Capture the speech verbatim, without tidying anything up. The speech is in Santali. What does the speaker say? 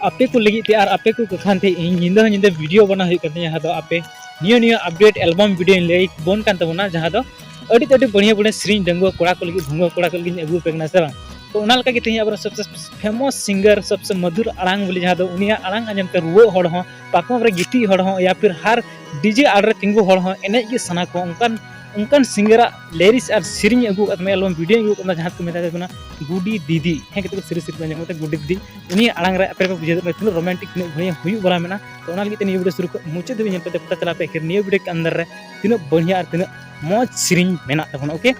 ᱟᱯᱮ ᱠᱚ ᱞᱟᱹᱜᱤᱫ ᱛᱮ ᱟᱨ ᱟᱯᱮ ᱠᱚ ᱠᱟᱠᱷᱟᱱ ᱛᱮ ᱤᱧ ᱧᱤᱫᱟᱹ ᱦᱚᱸ ᱧᱤᱫᱟᱹ ᱵᱷᱤᱰᱤᱭᱳ ᱵᱮᱱᱟᱣ ᱦᱩᱭᱩᱜ ᱠᱟᱱ ᱛᱤᱧᱟ, ᱡᱟᱦᱟᱸ ᱫᱚ ᱟᱯᱮ ᱱᱤᱭᱟᱹ ᱱᱤᱭᱟᱹ ᱟᱯᱰᱮᱴ ᱮᱞᱵᱟᱢ ᱵᱷᱤᱰᱤᱭᱳᱧ ᱞᱟᱹᱭ ᱵᱚᱱ ᱠᱟᱱ ᱛᱟᱵᱚᱱᱟ, ᱡᱟᱦᱟᱸ ᱫᱚ ᱟᱹᱰᱤ ᱟᱹᱰᱤ ᱵᱟᱹᱲᱤᱭᱟᱹ ᱵᱟᱹᱲᱤᱭᱟᱹ ᱥᱮᱨᱮᱧ ᱰᱟᱺᱜᱩᱣᱟᱹ ᱠᱚᱲᱟ ᱠᱚ ᱞᱟᱹᱜᱤᱫ, ᱵᱷᱩᱝᱜᱟᱹ ᱠᱚᱲᱟ ᱠᱚ ᱞᱟᱹᱜᱤᱫ ᱤᱧ ᱟᱹᱜᱩ ᱟᱯᱮ ᱠᱟᱱᱟ, ᱥᱮ ᱵᱟᱝ? ᱛᱚ ᱚᱱᱟ ᱞᱮᱠᱟ ᱜᱮ ᱛᱮᱦᱮᱧ ᱟᱵᱚᱨᱮᱱ ᱥᱚᱵᱥᱮ ᱯᱷᱮᱢᱟᱥ ᱥᱤᱝᱜᱟᱨ, ᱥᱚᱵᱥᱮ ᱢᱟᱫᱷᱩᱨ ᱟᱲᱟᱝ ᱵᱚᱞᱮ, ᱡᱟᱦᱟᱸ ᱫᱚ ᱩᱱᱤᱭᱟᱜ ᱟᱲᱟᱝ ᱟᱸᱡᱚᱢ ᱛᱮ ᱨᱩᱣᱟᱹᱜ ᱦᱚᱲ ᱦᱚᱸ, ᱯᱟᱠᱚᱢ ᱨᱮ ᱜᱤᱛᱤᱡ ᱦᱚᱲ ᱦᱚᱸ, ᱭᱟ ᱯᱷᱤᱨ ᱦᱟᱨ ᱰᱤᱡᱮ ᱟᱲᱮ ᱨᱮ ᱛᱤᱸᱜᱩ ᱦᱚᱲ ᱦᱚᱸ ᱮᱱᱮᱡ ᱜᱮ ᱥᱟᱱᱟ ᱠᱚᱣᱟ, ᱚᱱᱠᱟᱱ ᱚᱱᱠᱟᱱ ᱥᱤᱝᱜᱟᱨᱟᱜ ᱞᱤᱨᱤᱠᱥ ᱟᱨ ᱥᱮᱨᱮᱧ ᱟᱹᱜᱩ ᱟᱠᱟᱫ ᱛᱟᱵᱚᱱᱟ, ᱮᱞᱵᱟᱢ ᱵᱷᱤᱰᱤᱭᱳ ᱟᱹᱜᱩ ᱟᱠᱟᱫ ᱛᱟᱵᱚᱱᱟ, ᱡᱟᱦᱟᱸ ᱠᱚ ᱢᱮᱛᱟᱭ ᱠᱟᱱᱟ ᱜᱩᱰᱤ ᱫᱤᱫᱤ᱾ ᱦᱮᱸ, ᱠᱟᱹᱴᱤᱡ ᱠᱚ ᱥᱮᱨᱮᱧ ᱥᱮᱨᱮᱧ ᱟᱸᱡᱚᱢ ᱠᱟᱛᱮ ᱜᱩᱰᱤ ᱫᱤᱫᱤ, ᱩᱱᱤᱭᱟᱜ ᱟᱲᱟᱝ ᱨᱮ ᱟᱯᱮ ᱯᱮ ᱵᱩᱡᱷᱟᱹᱣ ᱫᱟᱲᱮᱭᱟᱜ ᱠᱟᱱᱟ ᱛᱤᱱᱟᱹᱜ ᱨᱳᱢᱟᱱᱴᱤᱠ, ᱛᱤᱱᱟᱹᱜ ᱵᱟᱹᱲᱤᱭᱟᱹ ᱦᱩᱭᱩᱜ ᱵᱟᱞᱟ ᱢᱮᱱᱟᱜᱼᱟ᱾ ᱛᱚ ᱚᱱᱟ ᱞᱟᱹᱜᱤᱫ ᱛᱮ ᱱᱤᱭᱟᱹ ᱵᱷᱤᱰᱤᱭᱳ ᱥᱩᱨᱩ ᱠᱷᱚᱱ ᱢᱩᱪᱟᱹᱫ ᱫᱷᱟᱹᱵᱤᱡ ᱧᱮᱞ ᱯᱮ, ᱛᱚᱵᱮ ᱯᱮ ᱪᱟᱞᱟᱜᱼᱟ ᱯᱮ ᱟᱹᱠᱷᱤᱨ ᱱᱤᱭᱟᱹ ᱵᱷᱤᱰᱤᱭᱳ ᱠᱮ ᱟᱱᱫᱟᱨ ᱨᱮ ᱛᱤᱱᱟᱹᱜ ᱵᱟᱹᱲᱤᱭᱟᱹ ᱟᱨ ᱛᱤᱱᱟᱹᱜ ᱢᱚᱡᱽ ᱥᱮᱨᱮᱧ ᱢᱮᱱᱟᱜ ᱛᱟᱵᱚᱱᱟ᱾ ᱳᱠᱮ,